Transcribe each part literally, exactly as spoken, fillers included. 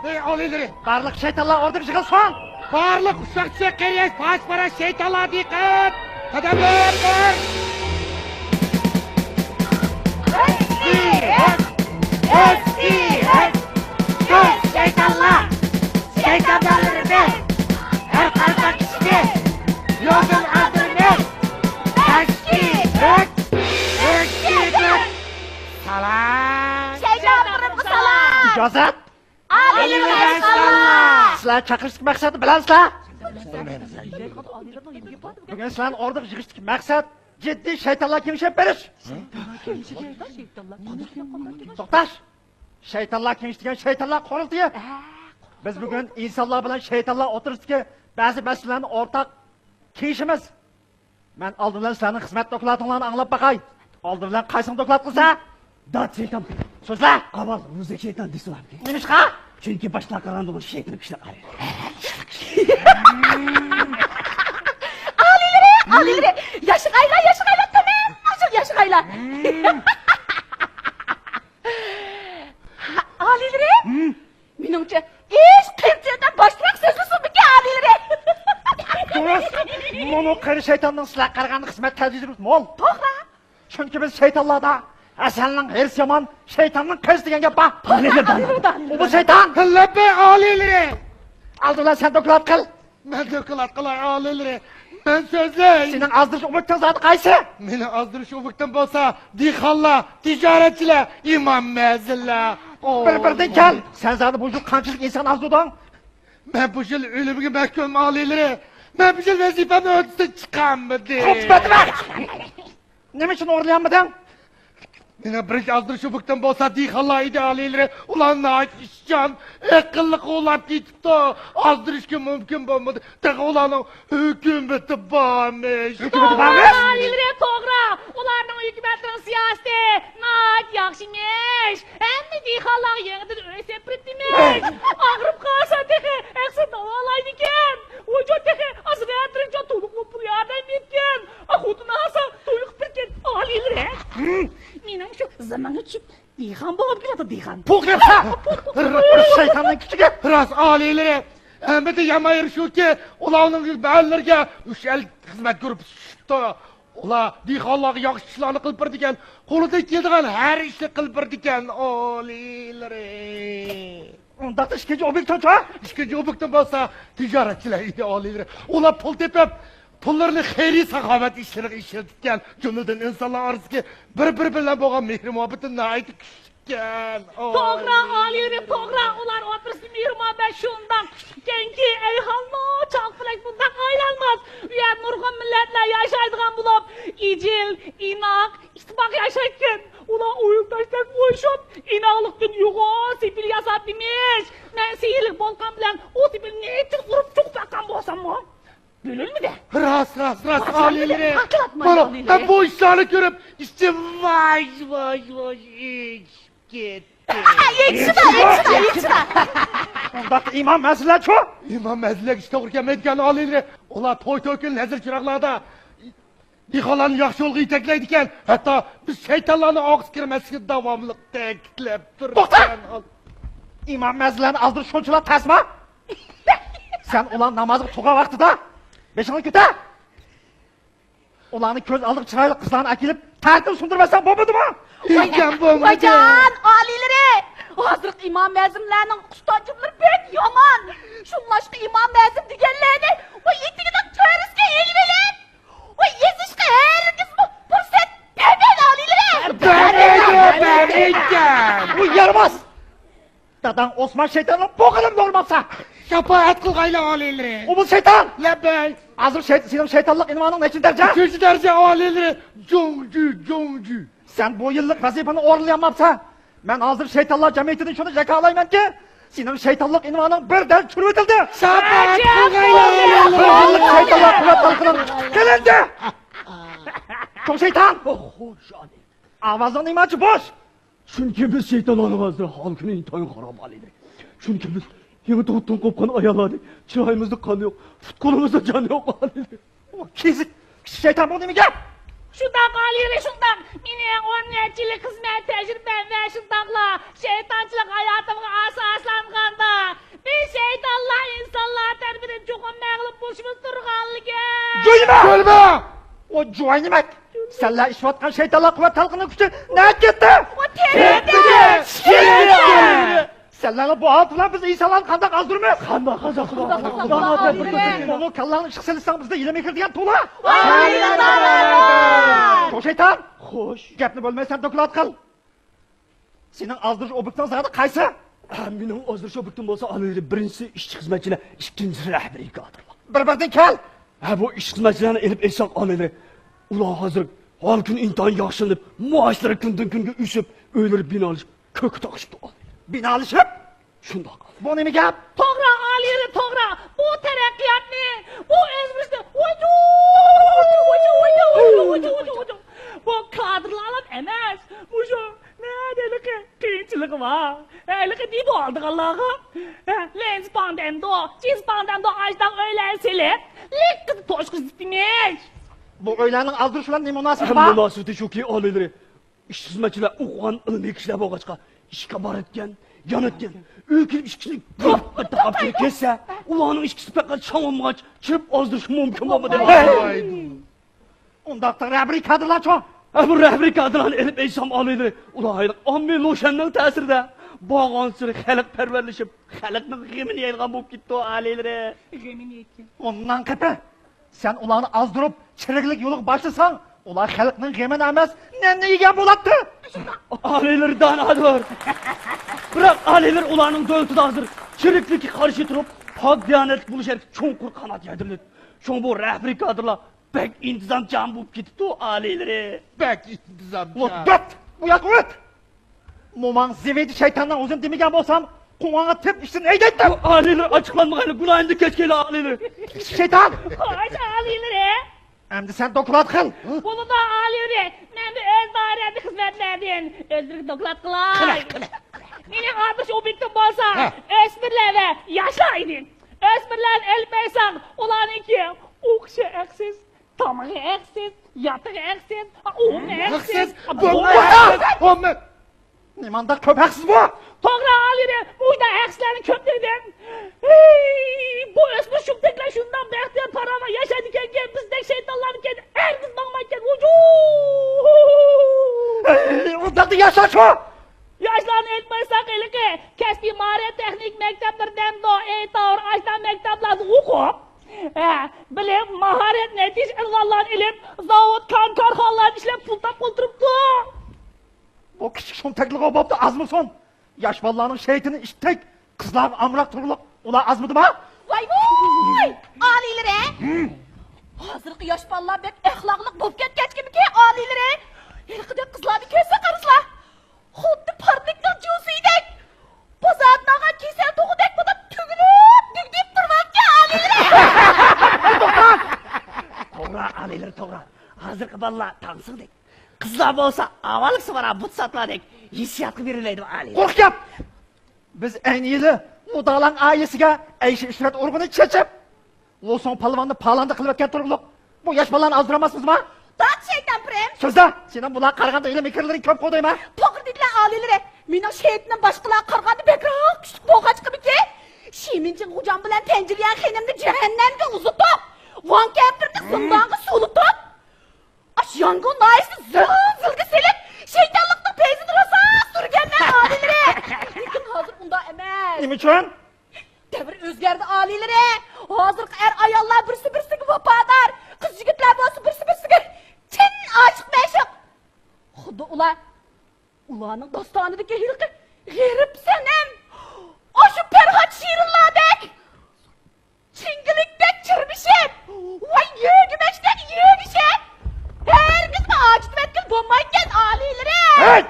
ئەي ئالىيلىرى! بارلىق شەيتانلار ئورنىغا يىغىلسۇن! بارلىق ئۇششاق-چۈششەك، قېرى-ياش، پاچ-پاراش شەيتانلار دىققەت! قەدەملەر بىر! ئىككى، ئۈچ! ئىككى، ئۈچ! شەيتانلار! شەيتان بالىلىرىنى! ھەر قانداق كىشىنى يولدىن ئازدۇرىمىز! ئىككى، ئۈچ! ئىككى، ئۈچ! سالام! شەيتانلىرىمغا سالام! ئىجازەت! ئالىيلىرى ئەسقالار! سىلەرنى چاقىرىشتىكى مەقسەتنى بىلەمسىلەر؟ بۈگۈن سىلەرنى ئورنىغا يىغىشتىكى مەقسەت جىددىي شەيتانلار كېڭىشى ئېلىپ بېرىش. توختاش! شەيتانلار كېڭىشى دېگەن شەيتانلار قۇرۇلتىيى. بىز بۈگۈن ئىنسانلار بىلەن شەيتانلار ئوتتۇرىسىدىكى بەزى مەسىلىلەرنى ئورتاق كېڭىشىمىز. مەن ئالدى بىلەن سىلەرنىڭ خىزمەت دوكلاتىڭلارنى ئاڭلاپ باقاي. ئالدى بىلەن قايسىڭ دوكلات قىلسا؟ داد شەيتان. سۆزلە! ئاۋۋال روزى شەيتان دېسىلەمدى. نېمىشقا؟ چۈنكى باشلار قاراڭغۇ بولۇپ شەيتان كۈچلۈك قارىيدۇ. ئالىيلىرى، ئالىيلىرى، ياشىغايلا، ياشىغايلا، تامام ياشىغايلا. ئالىيلىرى، مېنىڭچە، ئىش قىلچىدىن باشتىراق سۆزلىسۇنمىكى ئالىيلىرى. دۇرۇس. مۇنۇ قېرى شەيتاننىڭ سىلەرگە قارىغاندا خىزمەت تەجرىبىسى مول. توغرا. چۈنكى بىز شەيتانلاردا ھەسەننىڭ ھېرىسى يامان، شەيتاننىڭ قىزى دېگەن گەپ بار. ئالىيلىرى، ئالىيلىرى. ئۇ بۇ شەيتان. لەببەي ئالىيلىرى. ئالدى بىلەن سەن دوكلات قىل. مەن دوكلات قىلاي ئالىيلىرى. مەن سۆزلەي. سېنىڭ ئازدۇرۇش ئوبيېكتىڭ زادى قايسى؟ مېنىڭ ئازدۇرۇش ئوبيېكتىم بولسا دېھقانلار، تىجارەتچىلەر، ئىمام مەزىنلەر. بىر-بىردىن كەل. سەن زادى بۇ يىل قانچىلىك ئىنسان ئازدۇردۇڭ؟ مەن بۇ يىل ئۆلۈمگە مەھكۇم ئالىيلىرى. مەن بۇ يىل ۋەزىپەمنى ھۆددىسىدىن چىقارمىدىم. قوپۇپ كەتمە! نېمە ئۈچۈن ئورۇنلىيالمىدىڭ؟ مېنىڭ بىرىنچى ئازدۇرۇش ئوبيېكتىم بولسا دېھقانلار ئىدى ئالىيلىرى. ئۇلار ناھايىتى ئىشچان، ئەقىللىق ئۇلار كېتىپتۇ. ئازدۇرۇشقا مۇمكىن بولمىدى. تېخى ئۇلارنىڭ ھۆكۈمىتى بارمىش. ھۆكۈمىتى بارمىش؟ ئالىيلىرى توغرا. ئۇلارنىڭ ھۆكۈمەتنىڭ سىياسىتى ناھايىتى ياخشىمىش. ھەممە دېھقانلارغا يېڭىدىن ئۆي سېپىرتىمىش. ئاغرىپ قالسا تېخى ئەقسىز داۋالايدىكەن. ۋۇجۇ تېخى ئاز رەترىنچە تولۇقلىما پۇل ياردەم بېرىدىكەن. ئا، خوتۇن ئالسا توي قىلىپ بېرىدىكەن. ئالىيلىرى. مېنىڭ شۇ زېمىنغا چۈشۈپ دېھقان بولغۇم كېلىدۇ، دېھقان. پوق يەپسە! شەيتاننىڭ كۈچىگە! راست ئالىيلىرى! ئەمدى يامان يېرى شۇكى، ئۇلارنىڭ بەزىلىرىگە ئۈچ ئەل خىزمەت گۇرۇپپىسى چۈشۈپتۇ. ئۇلار دېھقانلارغا ياخشى ئىشلارنى قىلىپ بېرىدىكەن، قولىدىن كېلىدىغان ھەر ئىشنى قىلىپ بېرىدىكەن، ئالىيلىرى. ئۇنداقتا ئىككىنچى ئوبيېكتىڭچۇ؟ ئىككىنچى ئوبيېكتىم بولسا تىجارەتچىلەر ئىدى، ئالىيلىرى. ئۇلار پۇل تېپىپ، پۇللىرىنى خەيرىي ساخاۋەت ئىشلىرىغا ئىشلىتىدىكەن. جۈملىدىن ئىنسانلار ئارىسىدىكى بىر-بىرى بىلەن بولغان مېھرى-مۇھەببىتى ناھايىتى كۈچلۈككەن. توغرا، ئالىيلىرى، توغرا. ئۇلار ئوتتۇرىسىدا مېھرى-مۇھەببەت شۇنداق كۈچلۈككەنكى، ئەي ھاللا، چاقپەلەك بۇنداق ئايلانماس. ئۇ يەردە نۇرغۇن مىللەتلەر ياشايدىغان بولۇپ، ئىجىل، ئىناق، ئىتتىپاق ياشايدىكەن. ئۇلار ئويۇن تاشتەك ئويۇشۇپ، ئىناقلىقتىن يوغان سېپىل ياساپتىمىش. مەن سېھىرلىك بولقام بىلەن ئۇ سېپىلنى نەچچە ئۇرۇپ چوقۇپ باققان بولساممۇ، بۆلۈنمىدى. راست، راست، راست، ئالىيلىرى. مانا، مەن بۇ ئىشلارنى كۆرۈپ، ئىچىم ۋاي، ۋاي، ۋاي، ئېچىپ كەتتى. ئېچىشىدا، ئېچىشىدا، ئېچىشىدا. ئۇنداقتا ئىمام مەزىنلەرچۇ؟ ئىمام مەزىنلەرگە ئىش توغرا كەلمەيدىكەن، ئالىيلىرى. ئۇلار توي-توي كۈنى نەزىر چىراغلاردا دېھقانلارنى ياخشى يولغا يېتەكلەيدىكەن، ھەتتا بىز شەيتانلارنى ئالغۇسى كىرمەسلىكنى داۋاملىق تەكىتلەپ توختاڭ! تۇرىمىز. ئىمام مەزىنلەرنى ئازدۇرۇش شۇنچىلا تەسمۇ؟ سەن ئۇلار نامازغا تۇرغان ۋاقتىدا بېشىڭنى كۆتەر! ئۇلارنى كۆز ئالدىغا چىرايلىق قىزلارنى ئەكېلىپ، تەرىتىنى سۇندۇرۇۋەتسەڭ بولمىدىمۇ؟ ئۆيگەم بولمىدى. ۋايجان، ئالىيلىرى! ھازىرقى ئىمام مەزىنلەرنىڭ ئۇستازلىرى بەك يامان. شۇڭلاشقا ئىمام مەزىن دېگەنلەرنى ئۇ ئېتىكىنىڭ تۆرىسىگە ئېلىۋېلىپ، ۋاي، يېزىشقا ھەرگىزمۇ پۇرسەت بەرمەيلى، ئالىيلىرى! بەرمەيدۇ، بەرمەيدىكەن! بۇ يارىماس! داداڭ ئوسمان شەيتاننىڭ بوغۇنىنى دورىماپسەن! شاپائەت قىلغايلا، ئالىيلىرى! ئۇ بۇ شەيتان! لەببەي! ھازىر شەي-، سېنىڭ شەيتانلىق ئىنۋانىڭ نەچچىنچى دەرىجە؟ ئۈچىنچى دەرىجە، ئالىيلىرى! جۇڭجۈ، جۇڭجۈ! سەن بۇ يىللىق ۋەزىپىنى ئورۇنلىيالماپسەن! مەن ھازىر شەيتانلار جەمئىيىتىدىن شۇنى ياكالايمەنكى، سېنىڭ شەيتانلىق ئىنۋانىڭ بىردەم چۈشۈرۈۋېتىلدى! شاپائەت قىلغايلا! بىر يىللىق شەيتانلار قۇۋۋەت تالقىنىدىن چىقىپ قېلىندى! چوڭ شەيتان! ئاۋازىڭ نېمانچە بوش؟ چۈنكى بىز شەيتانلارنىڭ ھازىر ھال-كۈنى ئىنتايىن خاراب، ئالىيلىرى. چۈنكى بىز يېڭى تۇغۇتتىن قوپقان ئاياللاردەك، چىرايىمىزدا قان يوق، پۇت-قولىمىزدا جان يوق، ئالىيلىرى. كېسىك، كىچىك شەيتان، بۇ نېمە گەپ؟ شۇنداق، ئالىيلىرى، شۇنداق. مېنىڭ ئون نەچچە يىللىق خىزمەت تەجرىبەم ۋە شۇنداقلا شەيتانچىلىق ھاياتىمغا ئاساسلانغاندا، بىز شەيتانلار ئىنسانلار تەرىپىدىن چوقۇم مەغلۇپ بولۇشىمىز تۇرغانلىكى. جۆيمە! جۆيمە! ئۇ جۇۋاينىمەك! سەنلەر ئىشلەتكەن شەيتانلار قۇۋۋەت تالقىنىنىڭ كۈچى نەگە كەتتى؟ ئۇ تېرىدى! سەنلەرنىڭ بۇ ھالىتى بىلەن بىز ئىنسانلارنى قانداق ئازدۇرىمىز؟ قانداق، قانداق، قانداق، قانداق، قانداق، قانداق، قانداق، قانداق، قانداق، ئۇنىڭ كاللاڭنى ئىشقا سېلىشساڭ، بىزدە ھىيلە مىكىر دېگەن تولا. شۇ شەيتان! خوش. گەپنى بۆلمەي سەن دوكلات قىل. سېنىڭ ئازدۇرۇش ئوبيېكتىڭ زادى قايسى؟ ھە، مېنىڭ ئازدۇرۇش ئوبيېكتىم بولسا، ئالىيلىرى، بىرىنچىسى ئىشچى-خىزمەتچىلەر، ئىككىنچىسى رەھبىرىي كادىرلار. بىر-بىردىن كەل! ھە، بۇ ئىشچى-خىزمەتچىلەرنى ئېلىپ ئېيتساق، ئالىيلىرى، ئۇلار ھازىر ھال-كۈن ئىنتايىن ياخشىلىنىپ، مائاشلىرى كۈندىن-كۈنگە ئۆسۈپ، ئۆيلىرى بىنالىشىپ، كۆككە تاقىشىپتۇ، ئالىيلىرى. بىنالىشىپ؟ شۇنداق. بۇ نېمە گەپ؟ توغرا، ئالىيلىرى، توغرا. بۇ تەرەققىياتنى، بۇ ئۆزگىرىشنى، ۋاجۇ، ۋاجۇ، ۋاجۇ، ۋاجۇ. بۇ كادىرلارلا ئەمەس. مۇشۇ نەدە ھېلىقى قىيىنچىلىقى بار، ھېلىقى دېدۇ ئالىدىغانلارغا، ھە، لېنزپاڭدەمدۇ، جىنسپاڭدەمدۇ، ئاشۇنداق ئۆيلەرنى سېلىپ، لىققىدە توشقۇزۇپ دېمىش. بۇ ئۆيلەرنىڭ ئازدۇرۇش بىلەن نېمە مۇناسىۋىتى بار؟ مۇناسىۋىتى شۇكى، ئالىيلىرى، ئىشچى-خىزمەتچىلەر ئوقۇغان ئىلمىي كىشىلەر بولغاچقا، ئىشقا بارىدىكەن، يانىدىكەن. ئۆيگە كېلىپ ئىككىسىنى گۈپ بىر تاقاپ كېسە، ئۇلارنىڭ ئىككىسى پەقەت شاڭ بولمىغاچ، چىرىپ ئازدۇرۇشقا مۇمكىن بولمىدى. ھەي! ئۇنداقتا رەھبىرىي كادىرلارچۇ؟ ھە، بۇ رەھبىرىي كادىرلارنى ئېلىپ ئېيتسام، ئالىيلىرى، ئۇلار ھېلىقى ئاممىي لۇشيەننىڭ تەسىرىدە بارغانسېرى خەلق پەرۋەرلىشىپ، خەلقنىڭ غېمىنى يەيدىغان بولۇپ كېتىپتۇ، ئالىيلىرى. غېمىنى يەيدىكەن. ئۇنداق قېپى. سەن ئۇلارنى ئازدۇرۇپ، چىرىكلىك يولىغا باشلىساڭ، ئۇلار خەلقنىڭ غېمىنى ئەمەس، نەننى يېگەن بولاتتى. ئالىيلىرى دانادۇر. بىراق ئالىيلىرى ئۇلارنىڭ دۆلىتىدە ھازىر چىرىكلىككە قارشى تۇرۇپ، پاك دىيانەتلىك بولۇش ھەرىكىتى چوڭقۇر قانات يايدۇرۇلىدۇ. شۇڭا بۇ رەھبىرىي كادىرلار بەك ئىنتىزامچان بولۇپ كېتىپتۇ، ئالىيلىرى. بەك ئىنتىزامچان. بۇ ياققا ئۆت! موماڭ زىۋىدى شەيتاننىڭ ئۆزىنى دېمىگەن بولسام، قوڭغاڭغا تېپىپ ئىشتىن ھەيدەيتتىم. ئالىيلىرى ئاچچىقلانمىغايلى، گۇناھىمدىن كەچكەيلى، ئالىيلىرى. شەيتان! خوش، ئالىيلىرى. ئەمدى سەن دوكلات قىل. بولىدۇ، ئالىيلىرى. مەن بۇ ئۆز دائىرەمدە خىزمەتلەردىن ئۆزلىرىگە دوكلات قىلاي. قىلە، قىلە. مېنىڭ ئازدۇرۇش ئوبيېكتىم بولسا، ھە، ئۆسمۈرلەر ۋە ياشلار ئىدى. ئۆسمۈرلەرنى ئېلىپ بەرسەڭ، ئۇلارنىڭكى ئوقۇشى ھەقسىز، تامىقى ھەقسىز، ياتىقى ھەقسىز، ئومۇمىي ھەقسىز، ھەقسىز. بۇ، بۇ، بۇ، بۇ، نېمانداق كۆپ ھەقسىز بۇ؟ توغرا، ئالىيلىرى، مۇشۇنداق ھەقسىزلەرنى كۆپ دېگىدىم. ھەي، بۇ ئۆسمۈر شۇمتەكلەر شۇنداق بەختىيار، پاراۋان ياشايدىكەنكى، بىزدەك شەيتانلارنىڭكى ھەرگىز ماڭمايدىكەن. ۋۇجۇ! ھەي، ئۇنداقتا ياشلار شۇ! ياشلارنى ئېيتمايساق ھېلىقى كەسپىي ماھارەت تېخنىك مەكتەپلىرىدەمدۇ، ئەيتاۋۇر ئاشۇنداق مەكتەپلەردە ئوقۇپ، ھە، بىلىم، ماھارەت، نەتىجە ئۇنۋانلارنى ئېلىپ، زاۋۇت، كان، كارخانىلاردا ئىشلەپ پۇل تاپقىلى تۇرۇپتۇ. بۇ كىچىك شۇمتەكلىكى بوپتۇ ئازمىسۇن؟ ياش بالىلارنىڭ شەيتىنى ئىتتەك، قىزلارغا ئامراق تۇرۇقلۇق ئۇلار ئازمىدىما؟ ۋاي ۋاي! ئالىيلىرى! ھازىرقى ياش بالىلار بەك ئەخلاقلىق بولۇپ كەتكەچكىمىكى، ئالىيلىرى! ھېلىقىدەك قىزلارنى كۆرسە قارىسىلا! خۇددى پارنىكنىڭ جۇسىدەك! بازاردىن ئالغان كېسەل توخۇدەك بولۇپ تۈگۈلۈپ، دۈگدۈپ تۇرۇۋاتىدىكەن، ئالىيلىرى! توغرا، ئالىيلىرى، توغرا. ھازىرقى بالىلار تاڭسىڭدەك. قىزلار بولسا ئاۋۋالقى سۇغارا بۇت ساتىلاردەك ھېسسىياتقا بېرىلەيدۇ، ئالىيلىرى. قۇرۇق گەپ! بىز ئەينى يىلى مۇدالاڭ ئائىلىسىگە ئەيشە ئىشرەت ئورگىنى چېچىپ، ۋۇسۇڭ پالۋاننى پالاندا قىلىۋەتكەن تۇرۇقلۇق بۇ ياش بالىلارنى ئازدۇرالماسمىزما؟ دات شەيتان پىرىم! سۆزلە! سېنىڭ بۇلار قارىغاندا ھېلى مىكىرلىرىڭ كۆپ قويدايما؟ توغرا دېدىلە، ئالىيلىرى! مېنىڭ شەيتىنىم باشقىلارغا قارىغاندا بەكرەك كۈچلۈك بولغاچقىمىكى، شىمىنچىڭ غوجام بىلەن تەنجىليەن خېنىمنى جەھەننەمگە ئۇزىتىپ، ۋاڭ كەمپىرنى زىندانغا سولىتىپ، ئاشۇ ياڭگۇ ناھىيەسىنى زىل-زىلگە سېلىپ، شەيتانلىقنىڭ پەيزىنى راسا سۈرگەنمەن، ئالىيلىرى! لېكىن ھازىر ئۇنداق ئەمەس. نېمە ئۈچۈن؟ دەۋر ئۆزگەردى، ئالىيلىرى! ھازىرقى ئەر-ئاياللار بىرسى-بىرسىگە ۋاپادار، قىز-يىگىتلەر بولسا بىرسى-بىرسىگە چىن ئاشىق-مەشۇق. خۇددى ئۇلار، ئۇلارنىڭ داستانىدىكى ھېلىقى غېرىب سەنەم، ئاشۇ پەرھات شېرىنلاردەك چىڭگىلىكتەك چىرمىشىپ، ۋاي يۆگىمەچتەك يۆگىشىپ، ھەرگىزمۇ ھاجىتىۋەتكىلى بولمايدىكەن، ئالىيلىرى! ھەي!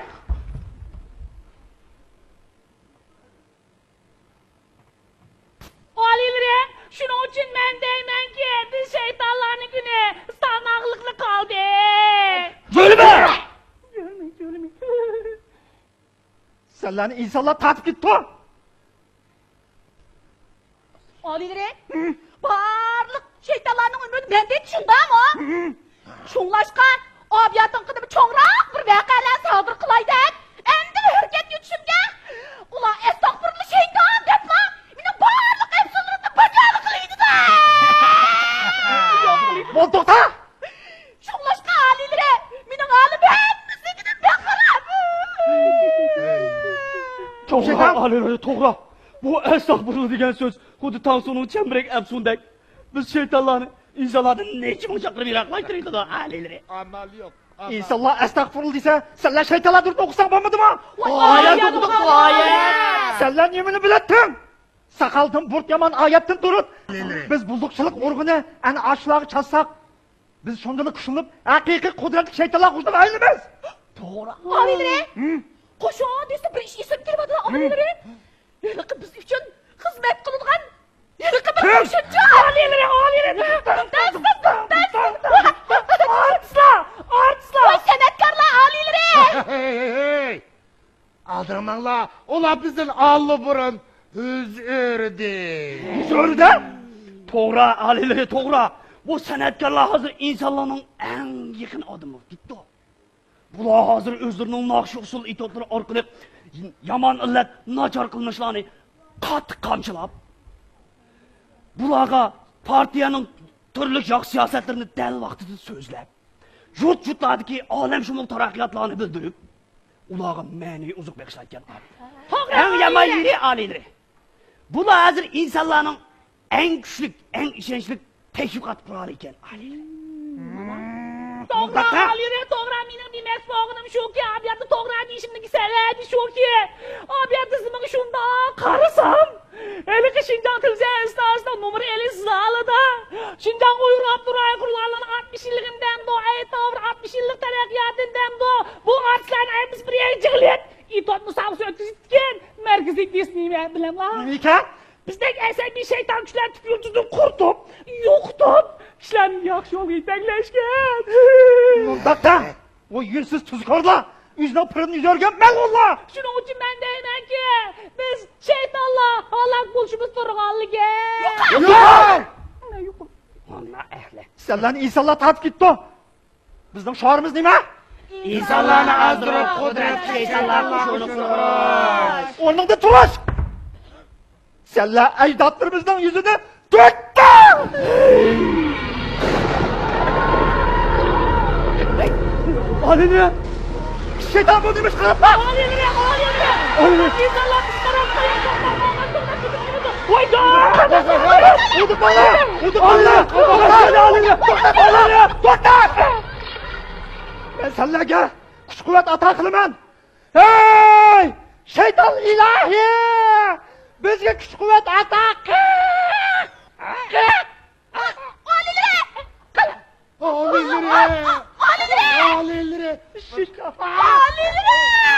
ئالىيلىرى، شۇنىڭ ئۈچۈن مەن دەيمەنكى، بىز شەيتانلارنىڭ كۈنى ساناقلىقلا قالدى. جۆلىمە! جۆلىمە، جۆلىمە. سەنلەرنى ئىنسانلار تارتىپ كېتىپتۇ. ئالىيلىرى، بارلىق شەيتانلارنىڭ ئۈمىدى مەندە، شۇنداقمۇ؟ شۇڭلاشقا، ئابىياتىڭقىدىن چوڭراق بىر ۋەقەلەر سادىر قىلاي دەپ، ئەمدى ھۆركەتكە چۈشۈمگە، ئۇلار ئەستەغپۇرۇللا شەيتان دەپلا مېنىڭ بارلىق ئەپسۇنلىرىمنى بىكارلىق قىلىۋېتىدۇ. بول، توختا! شۇڭلاشقا ئالىيلىرى، مېنىڭ ھالىم ھەممىسىنىڭكىدىن بەك خاراب. توغرا، شەيتان! ئالىيلىرى، توغرا. بۇ ئەستەغپۇرۇللا دېگەن سۆز خۇددى تاڭسۇنىڭ چەمبىرەك ئەپسۇندەك. بىز شەيتانلارنى ئىنسانلاردىن نەچچە مىڭ چاقىرىم يىراقلاشتۇرۇۋېتىدۇ، ئالىيلىرى. ئامال يوق. ئامال. ئىنسانلار ئەستەغپۇرۇللا دېسە، سەنلەر شەيتانلاردۇر ئوقۇساڭ بولمىدىما؟ ۋاي، ئايەت ئوقۇدۇق، ئايەت. سەنلەر نېمىنى بىلەتتىڭ؟ ساقالدىن بۇرۇت يامان ئايەتتىن تۇرۇپ. ئالىيلىرى. بىز بۇزۇقچىلىق ئورگىنى ئەنە ئاشۇلارغا چاتساق، بىز شۇندىلا كۈچلىنىپ، ھەقىقىي قۇدرەتلىك شەيتانلارغا ئوخشاپ ئايلىنىمىز. توغرا. ئالىيلىرى، ھىم؟ قوشۇڭ دېسە بىر ئىش ئېسىمگە كېلىۋاتىدۇ، ھىم؟ ئالىيلىرى. ھېلىقى بىز ئۈچۈن خىزمەت قىلىدىغان ھېلىقى بىر كىم؟ قوشۇنچى. ئالىيلىرى، ئالىيلىرى! بەس، بەس، بەس، بەس! ئارتىسلار! ئارتىسلار! ۋاي سەنئەتكارلار ئالىيلىرى! ھەي، ھەي، ھەي، ھەي! ئالدىرىماڭلار، ئۇلار بىزدىن ئاللىبۇرۇن يۈز ئۆردى. يۈز ئۆردى؟ توغرا، ئالىيلىرى، توغرا. بۇ سەنئەتكارلار ھازىر ئىنسانلارنىڭ ئەڭ يېقىن ئادىمى بوپتۇ. بۇلار ھازىر ئۆزلىرىنىڭ ناخشا ئۇسسۇل ئېتوتلىرى ئارقىلىق يامان ئىللەت، ناچار قىلمىشلارنى قاتتىق قامچىلاپ، بۇلارغا پارتىيەنىڭ تۈرلۈك ياخشى سىياسەتلىرىنى دەل ۋاقتىدا سۆزلەپ، يۇرت-يۇرتلاردىكى ئالەمشۇمۇل تەرەققىياتلارنى بىلدۈرۈپ، ئۇلارغا مەنىۋى ئوزۇق بېغىشلايدىكەن ئالىيلىرى. توغرا، ئەڭ يامان ئالىيلىرى. يېرى ئالىيلىرى. بۇلار ھازىر ئىنسانلارنىڭ ئەڭ كۈچلۈك، ئەڭ ئىشەنچلىك تەشۋىقات قورالى ئىكەن، ئالىيلىرى. توغرا، ئالىيلىرى، توغرا. مېنىڭ دېمەكچى بولغىنىم شۇكى، ئابىياتتا توغرا دېيىشىمدىكى سەۋەبى شۇكى، ئابىياتتا ماڭا شۇنداق قارىسام، ھېلىقى شىنجاڭ تېلېۋىزىيە ئىستانسىسىنىڭ نومۇر ئېلىش زالىدا شىنجاڭ ئۇيغۇر ئاپتونوم رايونى قۇرۇلغانلىقىنىڭ ئاتمىش يىللىقىنى دەمدۇ، ئەيتاۋۇر ئاتمىش يىللىق تەرەققىياتىنى دەمدۇ، بۇ ئارتىسلارنى ھەممىسى بىر يەرگە يىغىلىپ، ئېتوت مۇسابىقىسى ئۆتكۈزۈپتىكەن. مەركىزىي ئىدىيىسى نېمە بىلەملا؟ نېمە ئىكەن؟ بىزدەك ئەسەبىي شەيتان كۈچلەر تۈپ يۇلتۇزىنى قۇرۇتۇپ، يوقىتىپ، كىشىلەرنى ياخشى يولغا يېتەكلەشكەن. مۇنداق دەڭ، ئۇ يۈنسىز تۇزكورلار، ئۆزىنىڭ پىرىنى يۈزۈرگەن مەلئۇنلار. شۇنىڭ ئۈچۈن مەن دەيمەنكى، بىز شەيتانلار ھالاك بولۇشىمىز تۇرغانلىكى. يوقال! يوقال! مانا ئەھلى. سەنلەرنى ئىنسانلار تارتىپ كېتىپتۇ. بىزنىڭ شوئارىمىز نېمە؟ ئىنسانلارنى ئازدۇرۇپ، قۇدرەتلىك شەيتانلارغا ئۇشىنىپ تۇرۇش. ئورنۇڭدا تۇرۇش! سەنلەر ئەجدادلىرىمىزنىڭ يۈزىنى تۆكتۈڭ! ئالىيلىرى! شەيتان بۇ نېمە ئىش قىلىپ؟ ئالىيلىرى! ئالىيلىرى! ئالىيلىرى! ئىنسانلار قاراپ قويۇڭ! ۋاي، ئۇدۇپ بالا! ئۇدۇپ بالا! توختا! توختا! مەن سەنلەرگە كۈچ-قۇۋۋەت ئاتا قىلىمەن! ھەي! شەيتان ئىلاھى! بىزگە كۈچ-قۇۋۋەت ئاتا قىل! قىل! ئالىيلىرى! قىل! ئالىيلىرى! ئالىيلىرى! ئالىيلىرى! ئالىيلىرى!